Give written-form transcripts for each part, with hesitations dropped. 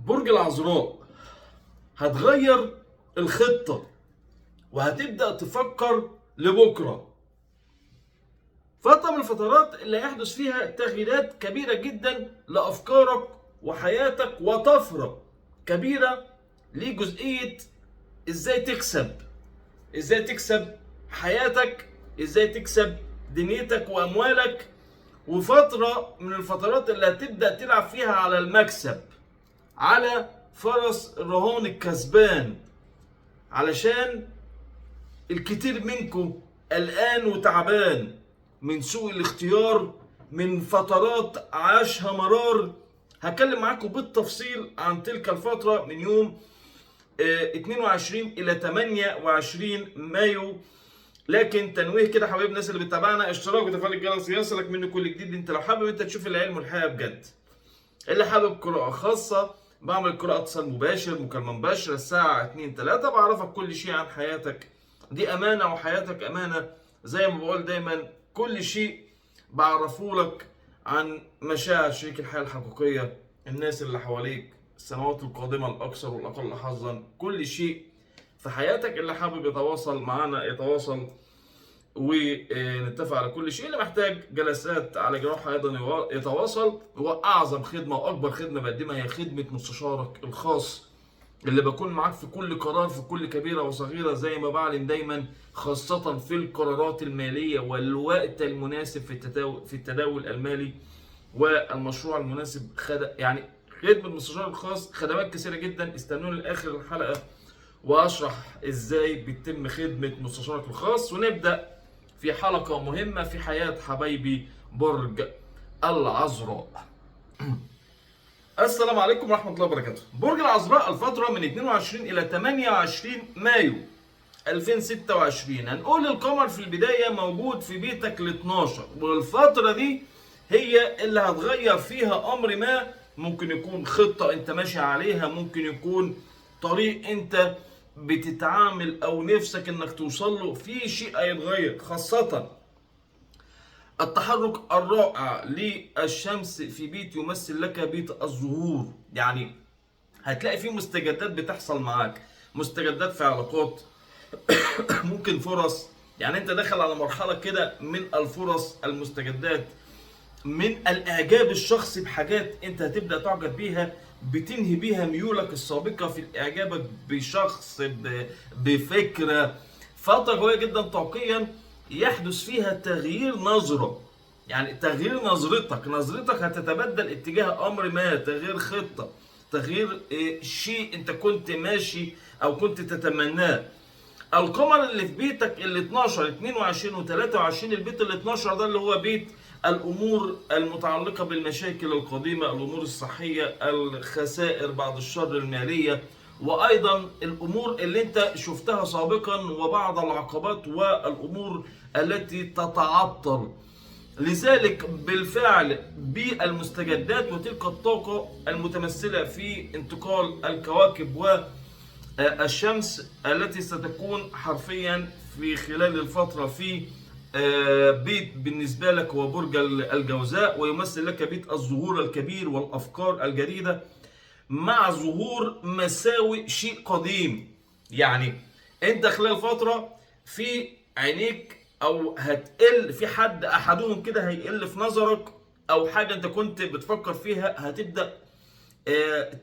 برج العذراء هتغير الخطة وهتبدأ تفكر لبكرة. فترة من الفترات اللي هيحدث فيها تغييرات كبيرة جدا لأفكارك وحياتك، وطفرة كبيرة لجزئية ازاي تكسب، ازاي تكسب حياتك، ازاي تكسب دنيتك وأموالك. وفترة من الفترات اللي هتبدأ تلعب فيها على المكسب، على فرس الرهان الكسبان، علشان الكتير منكم قلقان وتعبان من سوء الاختيار، من فترات عاشها مرار. هتكلم معاكم بالتفصيل عن تلك الفترة من يوم 22 إلى 28 مايو. لكن تنويه كده حبايب الناس اللي بتتابعنا، اشتراك وتفعيل الجرس يصلك منه كل جديد. انت لو حابب انت تشوف العلم والحياة بجد، اللي حابب قراءة خاصة بعمل قراءة اتصال مباشر، مكالمة مباشرة الساعة 2 3، بعرفك كل شيء عن حياتك. دي أمانة وحياتك أمانة، زي ما بقول دايما كل شيء بعرفه لك عن مشاعر شريك الحياة الحقيقية، الناس اللي حواليك، السنوات القادمة الأكثر والأقل حظا، كل شيء في حياتك. اللي حابب يتواصل معنا يتواصل ونتفق على كل شيء. اللي محتاج جلسات على جراحة أيضا يتواصل. هو أعظم خدمة وأكبر خدمة بقدمها هي خدمة مستشارك الخاص، اللي بكون معاك في كل قرار، في كل كبيرة وصغيرة، زي ما بعلن دايما، خاصة في القرارات المالية والوقت المناسب في التداول المالي والمشروع المناسب. يعني خدمة المستشار الخاص خدمات كثيرة جدا. استنوني لآخر الحلقة وأشرح إزاي بتتم خدمة مستشارك الخاص، ونبدأ في حلقة مهمة في حياة حبايبي برج العذراء. السلام عليكم ورحمة الله وبركاته. برج العذراء الفترة من 22 إلى 28 مايو 2026. هنقول القمر في البداية موجود في بيتك ال 12، والفترة دي هي اللي هتغير فيها أمر ما. ممكن يكون خطة أنت ماشي عليها، ممكن يكون طريق أنت بتتعامل أو نفسك إنك توصل له، في شيء هيتغير. خاصة التحرك الرائع للشمس في بيت يمثل لك بيت الظهور، يعني هتلاقي فيه مستجدات بتحصل معاك، مستجدات في علاقات، ممكن فرص. يعني انت داخل على مرحلة كده من الفرص، المستجدات، من الاعجاب الشخصي بحاجات انت هتبدأ تعجب بيها، بتنهي بيها ميولك السابقة في اعجابك بشخص، بفكرة. فترة قوية جدا طاقيا يحدث فيها تغيير نظرة، يعني تغيير نظرتك، نظرتك هتتبدل اتجاه امر ما، تغيير خطة، تغيير شيء انت كنت ماشي او كنت تتمناه. القمر اللي في بيتك ال 12 22 و 23، البيت ال 12 ده اللي هو بيت الامور المتعلقة بالمشاكل القديمة، الامور الصحية، الخسائر بعد الشر المالية، وايضا الامور اللي انت شفتها سابقا وبعض العقبات والامور التي تتعطل. لذلك بالفعل بالمستجدات وتلك الطاقة المتمثلة في انتقال الكواكب والشمس التي ستكون حرفيا في خلال الفترة في بيت بالنسبة لك هو برج الجوزاء، ويمثل لك بيت الظهور الكبير والأفكار الجديدة مع ظهور مساوئ شيء قديم. يعني انت خلال فترة في عينيك او هتقل في حد، احدهم كده هيقل في نظرك، او حاجة انت كنت بتفكر فيها هتبدأ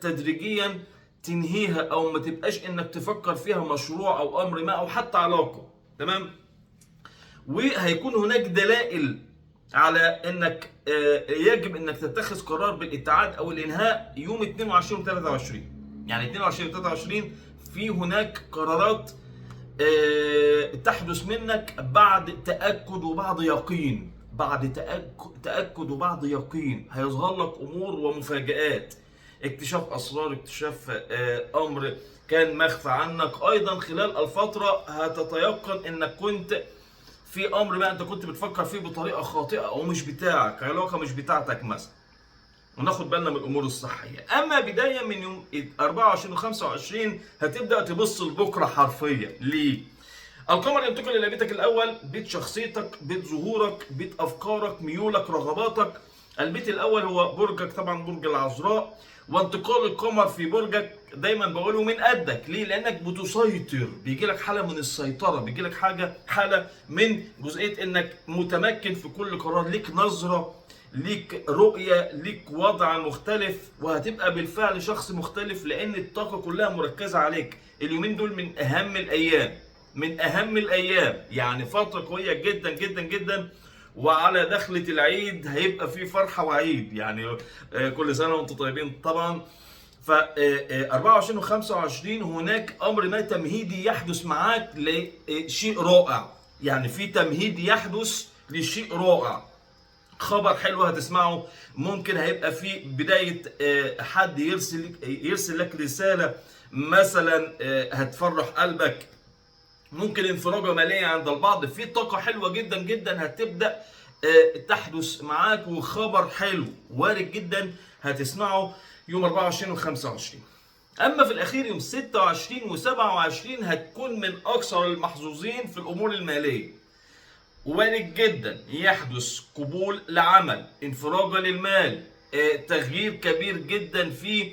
تدريجيا تنهيها، او ما تبقاش انك تفكر فيها مشروع او امر ما او حتى علاقة. تمام؟ وهيكون هناك دلائل على انك يجب انك تتخذ قرار بالابتعاد او الانهاء يوم 22 و 23. يعني 22 و 23 في هناك قرارات تحدث منك بعد تأكد وبعد يقين، بعد تأكد وبعد يقين هيظهر لك امور ومفاجآت، اكتشاف اسرار، اكتشاف امر كان مخفى عنك. ايضا خلال الفترة هتتيقن انك كنت في امر ما انت كنت بتفكر فيه بطريقة خاطئه او مش بتاعك، علاقة مش بتاعتك مثلا. وناخد بالنا من الامور الصحية. اما بداية من يوم 24 و 25 هتبدا تبص لبكرة حرفيا. ليه؟ القمر ينتقل الى بيتك الاول، بيت شخصيتك، بيت ظهورك، بيت افكارك، ميولك، رغباتك. البيت الاول هو برجك طبعا برج العذراء، وانتقال القمر في برجك دايما بقوله من قدك، ليه؟ لانك بتسيطر، بيجي لك حاله من السيطرة، بيجي لك حاله من جزئية انك متمكن في كل قرار، ليك نظره، ليك رؤية، ليك وضع مختلف، وهتبقى بالفعل شخص مختلف لان الطاقة كلها مركزه عليك. اليومين دول من اهم الايام، من اهم الايام، يعني فترة قوية جدا جدا جدا. وعلى دخلة العيد هيبقى في فرحة وعيد، يعني كل سنة وانتم طيبين طبعا. ف 24 و 25 هناك امر ما تمهيدي يحدث معاك لشيء رائع، يعني في تمهيد يحدث لشيء رائع، خبر حلو هتسمعه، ممكن هيبقى في بداية حد يرسل لك رسالة مثلا هتفرح قلبك، ممكن انفراجة مالية عند البعض، في طاقة حلوة جدا جدا هتبدأ تحدث معاك، وخبر حلو وارد جدا هتسمعه يوم 24 و 25. اما في الاخير يوم 26 و 27 هتكون من اكثر المحظوظين في الامور المالية، وارد جدا يحدث قبول لعمل، انفراجة للمال، تغيير كبير جدا في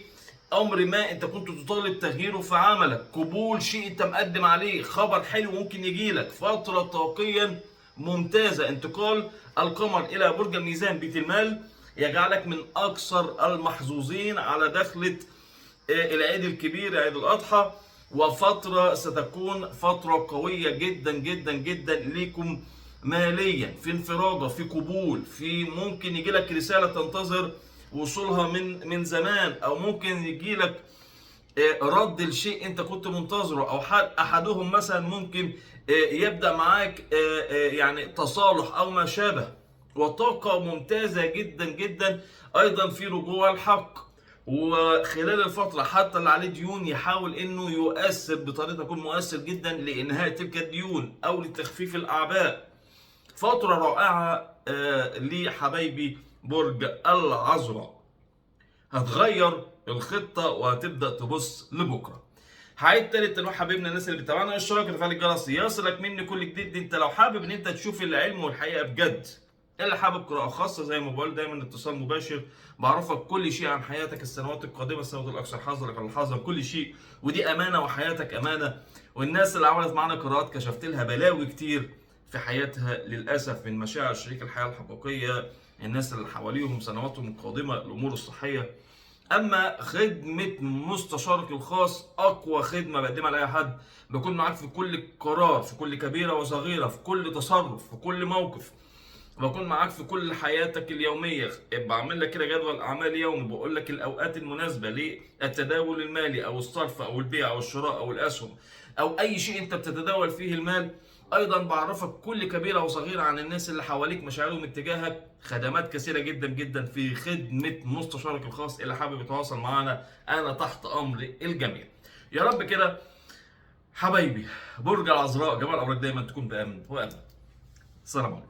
امر ما انت كنت تطالب تغييره في عملك، قبول شيء انت مقدم عليه، خبر حلو ممكن يجيلك، فترة طاقيا ممتازة. انتقال القمر الى برج الميزان بيت المال يجعلك من اكثر المحظوظين على دخلة العيد الكبير عيد الاضحى، وفترة ستكون فترة قوية جدا جدا جدا ليكم ماليا، في انفراجة، في قبول، في ممكن يجيلك رسالة تنتظر وصولها من زمان، او ممكن يجيلك رد لشيء انت كنت منتظره، او احدهم مثلا ممكن يبدا معاك يعني تصالح او ما شابه. وطاقة ممتازة جدا جدا ايضا في رجوع الحق، وخلال الفترة حتى اللي عليه ديون يحاول انه يؤثر بطريقة تكون مؤثر جدا لانهاء تلك الديون او لتخفيف الاعباء. فترة رائعة لحبايبي برج العذراء، هتغير الخطة وهتبدأ تبص لبكرة. هعيد تالت تنويه حبايبنا الناس اللي بتتابعنا، اشتراك وتفعيل الجرس يصلك مني كل جديد. انت لو حابب ان انت تشوف العلم والحقيقة بجد، اللي حابب قراءة خاصة زي ما بقول دايما اتصال مباشر، بعرفك كل شيء عن حياتك، السنوات القادمة، السنوات الأكثر حظا الحظا، كل شيء، ودي أمانة وحياتك أمانة. والناس اللي عملت معانا قراءات كشفت لها بلاوي كتير في حياتها للأسف، من مشاعر شريك الحياة الحقيقية، الناس اللي حواليهم، سنواتهم القادمة، الأمور الصحية. أما خدمة مستشارك الخاص أقوى خدمة بقدمها لأي حد، بكون معاك في كل قرار، في كل كبيرة وصغيرة، في كل تصرف، في كل موقف، بكون معاك في كل حياتك اليومية. بعمل لك كده جدول أعمال يومي، بقول لك الأوقات المناسبة للتداول المالي أو الصرف أو البيع أو الشراء أو الأسهم أو أي شيء أنت بتتداول فيه المال. أيضا بعرفك كل كبيرة وصغيرة عن الناس اللي حواليك، مشاعرهم اتجاهك، خدمات كثيرة جدا جدا في خدمة مستشارك الخاص. اللي حابب يتواصل معنا أنا تحت أمر الجميع. يا رب كده حبايبي برج العذراء، جمال أمرك دايما تكون بأمن وأمان. السلام عليكم.